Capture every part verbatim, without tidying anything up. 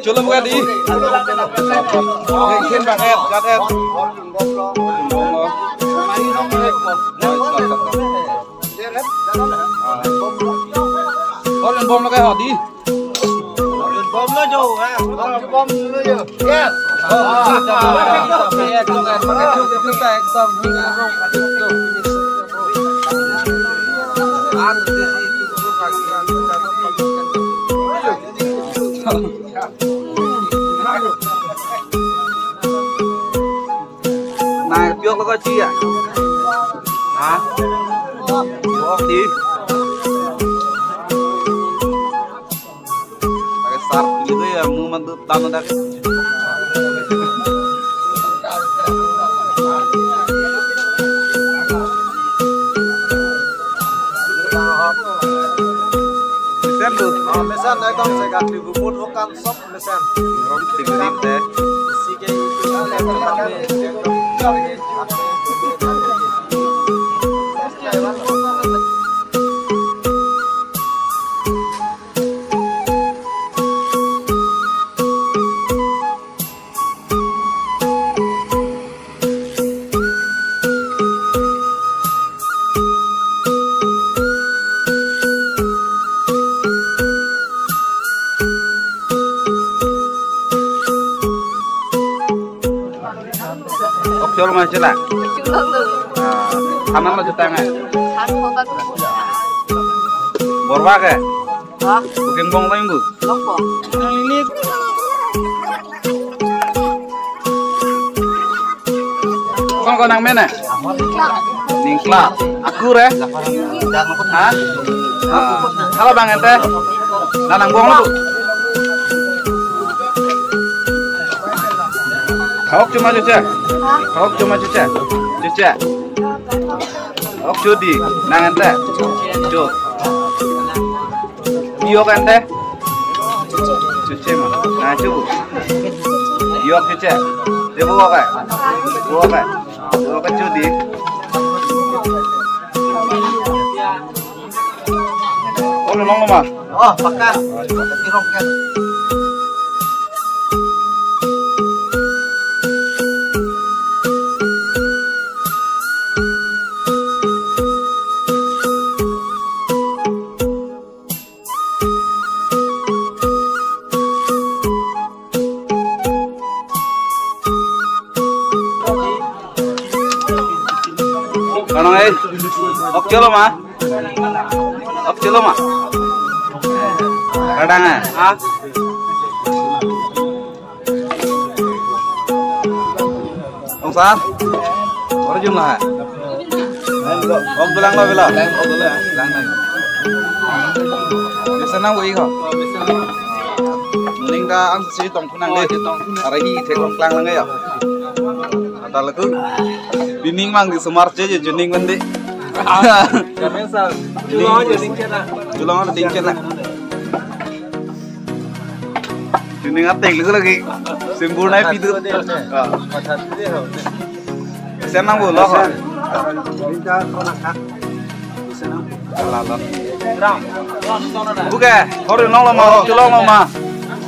Cholo buka di. Heng, heng, bang, et, gat, et. Bom, bom lo kai ho di. Bom lo jo, ha. Bom lo jo. Yes. Nang piok lo ko chi ya? Ha? Piok di. Pakai sar gitu ya, mu mantu tanu dak. Mesen tu. Oh, mesen ekdom segar di buput lokal sop. Rom tigrim te. Ok, cholo ma chela. Chulong dulu. Ah, anan ma jutang eh. Anu bapak. Borwa ke? Hah? Booking bong lain bu. Longpong. Ini. Kong ko nangmen eh? Ningkla. Aku re? Ha? Ah, halo bang ente. Nang bong lo. Ahok chuma chuche. Ahok chuma chuche. Chuche. Ahok chudi. Nang ente. Chu. Yok ente. Chuche ma. Nang chu. Yok chuche. Debo ka. Bo ka. Bo ka chudi. Olo nong ma. Oh, paka. Tirong ke. Kanong eh, ok cholo ma, ok cholo ma. Kadang eh, ha? Ong sar, ora jum lah. Ok bilang lo bila. Ok bilang. Biasa nang woi ko. Ning da ang si tong phunang de. Ara hi the kong klang lang ya. Ata laku. Bining mang di sumar che je juning mandi. Kamen sar. Julong je ding chena. Julong je ding chena. Juning atek lagi lagi. Sembur nai pitu. Ah. Sen nang bolo. Sen. Lalo. Buke, hori nong lo ma, Oh. Chulong lo ma.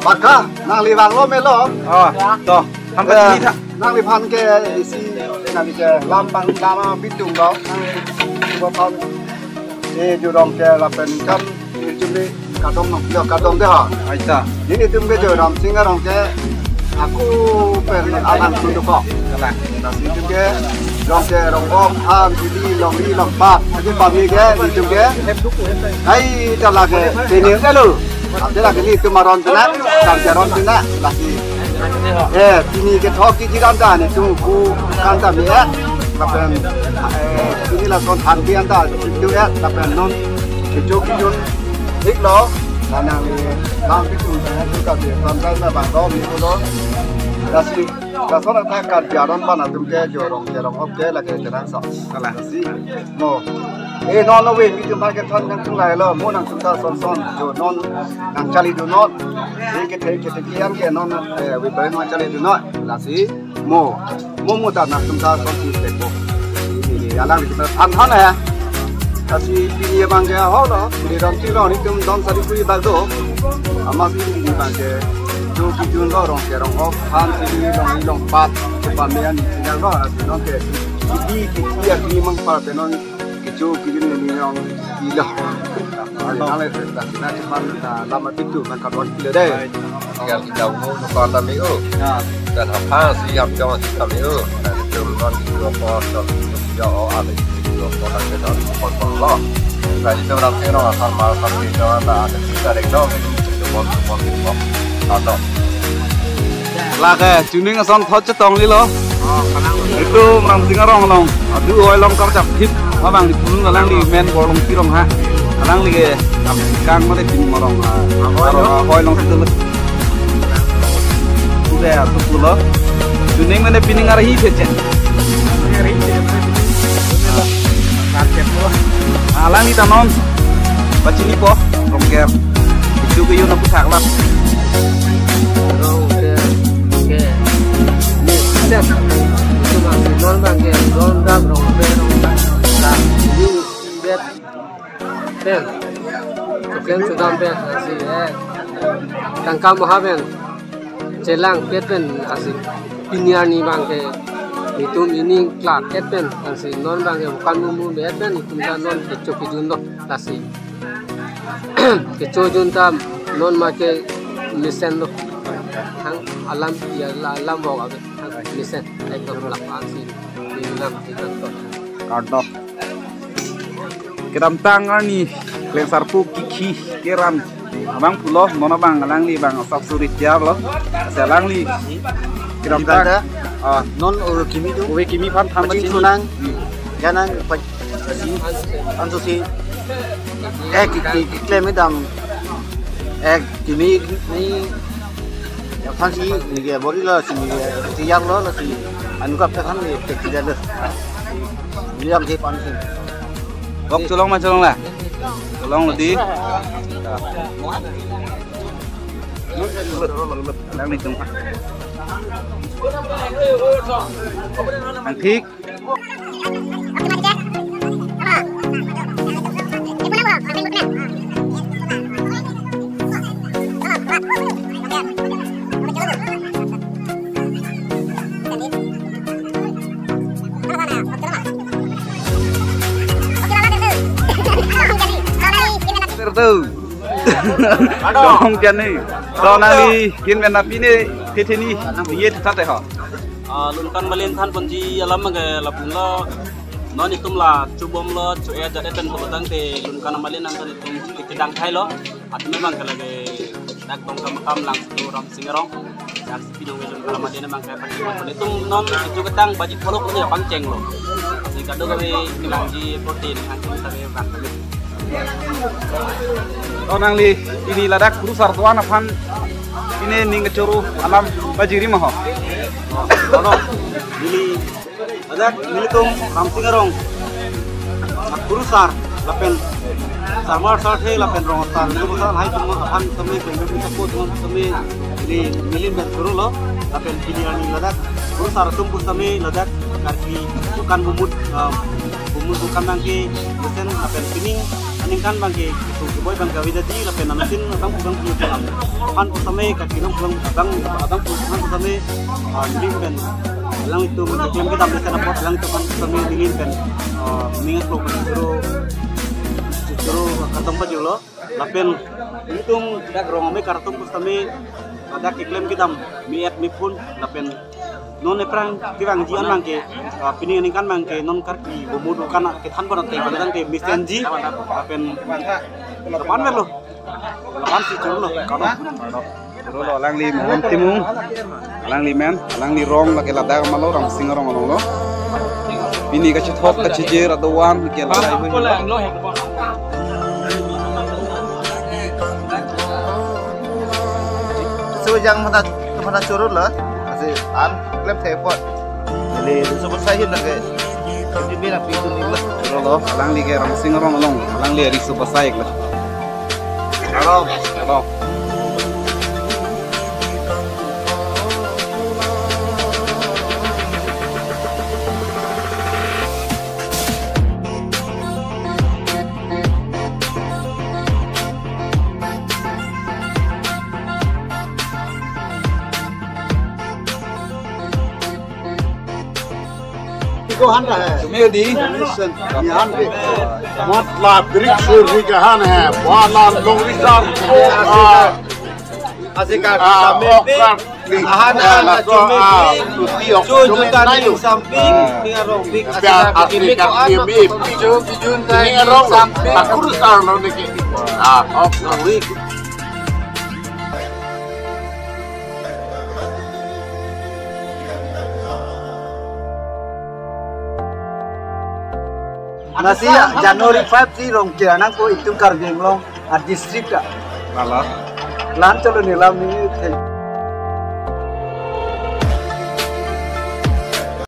Baka, nangli vanglo melo. Oh, to. Hampa Eh, sini tha. Nangliphan ke isi, nangli ke lam bang lama bitung lo. Nangli buat tahun. Eh, jurong ke lapen kan, ini cumi kadong nong, ya kadong deh ha. Aita. Ini tum ke jurong, singa rong ke, aku per alam tunduk kok. Kalang. Nasi tum ke, rong ke, rong kok, ham, sidi, long li, long pat. Jadi pami ke, ini tum ke. Hai, ita lagi, ini ke lo. Ante lagi ni tum aron tina, kam jaron tina, lagi. Eh, pini kethok ke jiran ta ni tum ku kan ta mi eh. Lapen, eh, pini lason than ke anta, tu eh, lapen non, kecho kejun, thik lo, nanang ni, lang pitu, tu ka bi, kan kan na bang dom ni lo. Lasi, lason ta kan jaron bana tum ke, jurong, jurong, oke, lagi jaron sa. Kalang. Lasi, mo. Eh, non, non, we, mi tum ke thon nang tung lai lo, mo nangtum ta son son, jo non nang charli dun non. Eh, kethe, kethe kian ke non, eh, we bai non charli dun non. Lasi, mo, mo mo ta nangtum ta son si tepo. Ini, ini, alang kita than than eh. Lasi pini abang ke ho lo, pini ram si lo, ni tum don sari kuri bag do. Amat si pini abang ke, jo kejun lo rong ke rong hok, han si ni long ni long pat, ke pamian ni lo, lasi non ke, kidi, kidi, kidi mang par pe non, kecho kejun ni nong ilo. Nang le ta na cuman na lama pitu na kadon kilo deh. Ya kita mau tukar tami oh. Ya. Dan apa si yang jauh si tami oh. Dan itu kan di dua puluh so ya oh ada di dua puluh dan kita di pon pon lo. Dan itu orang kena asal mal asal kita ada kita ada dong itu pon pon pon. Atau Lake, chuning ason thot chetong lilo. Oh, kalang. Itu Ramsing arong along. Adu oi long karjap hip. Mabang di pun kalang di men bor long tirong ha. Kalang li ke. Kang mane pini morong ha. Oi long. Oi long situ le. Udah ya, tuh pulo. Chuning mane pining arhi pechen. Arhi pechen. Target lo. Alang ni tanon. Pachini po, rongker. Itu ke yun aku thak lah. Rongker, oke. Ni, set. Itu masih non bang ke, non ram rongker, rongker. Nah, ini bet. Pen. Pen sudah pen, masih, eh. Tangka maha pen. Chelang pet pen asi pini arni bang ke nitum ini klar et pen asi non bang ke bukan mumu bet pen nitum ta non kecho kejun do lasi kecho jun ta non ma ke mesen do hang alam ya la- alam bok ave hang mesen ekdom lap asi ini lam kita to. Kardok. Kedamtang arni Klengsarpo kikhi keran abang pulo, non abang alangli bang asap suri tiar lo. Asi alangli kedamtang. Kedamtang. Ah, non oro kimi tu. Ove kimi phan tham Pachini pachini. Sunang. Hmm. Janang pa- anso si. Eh, ki- ki- kiklem dam. Eh, kimi ni Ya, aphan si, ni ke bori lo, si, ni ke, si yang lo, lo, si, anu kap kan, ni, ke tidak lo. Ni yang si pan si. Bok cholong ma cholong la. Cholong lo di. Lang ni tung. Ang thik. Tertu. Dong jani. Dong nangli kin men api ne petheni ye thate ho. Ah, Lunkan Malin than ponji alam ke lapu lo. Non itum la chubom lo, chu-e jat pen pulotangte Lunkan Malin nang than itum kedang thai lo. Atum bang ke lagi dak tong kam kam lang situ Ramsing arong. Dak si pinong Lunkan Malin bang ke pati pati itum non itu ketang baji polo punya pangcheng lo. Si kado kami kelangji protein angkung sabe bang kami. Oh, nangli pini ladak kurusar doan aphan pini ning kechoro alam bajiri ma ho. Kono pini ladak nelitum Ramsing arong kurusar lapen sarmar sarthe lapen rong sar nelitum sar hai tum aphan tame pengkuri sapo tum tame ini neli men kuru lo lapen pini arni ladak kurusar tum pun tame ladak karki bukan bumut, ah, Mutu kan abang ke, mesen lapen pining aningkan abang ke, itum keboi abang ke avedetji lapen anutin abang pulang pulang pulang. Aphan pusitame kaki long pulang abang, abang pusitame, ah, neli pen, alanglitum keklem kedam mesen apot alanglitum aphan pusitame neli pen, ah, ning aklong pen choro, choro kardom pajirlo. Lapen itum dak rong amei karatum pusitame, ah, dak keklem kedam me-et mephun lapen non ephrang kevangji an abang ke, ah, pining aningkan abang ke non Karbi bomo do kan kethan pon ateng pada tangte mesenji lapen lapan verlo. Lapan si chorlo. Kano? Chorlo alangli Mohan Timung. Alangli men, alangli rong lake ladak malo Ramsing arong along lo. Pini kachethok kachejir adovan ke la. So jang mana mana chorlo. Asi an klem thepot. Jadi so besai hin lagi. Jadi bina pintu ni lah. Chorlo, alangli ke Ramsing arong along, alangli ari so besai lah. Hello. Hello. इसको हन रहा है। तुम्हें दी। Yan ke. Matla brick sur ni kahan hai. Wala longri sar. Asika ah, kami okar ni. Ahan ahan laso, ah, tuti ok. Jun jun kan ni samping, ni arong big. Asika kami ko an. Jun jun kan ni samping. Takur sar lo ni ke. Ah, ok. Nasi January five si rong kira nangpo itum Karbi Anglong a district a. Lalo. Lan cholo ni lam ni the.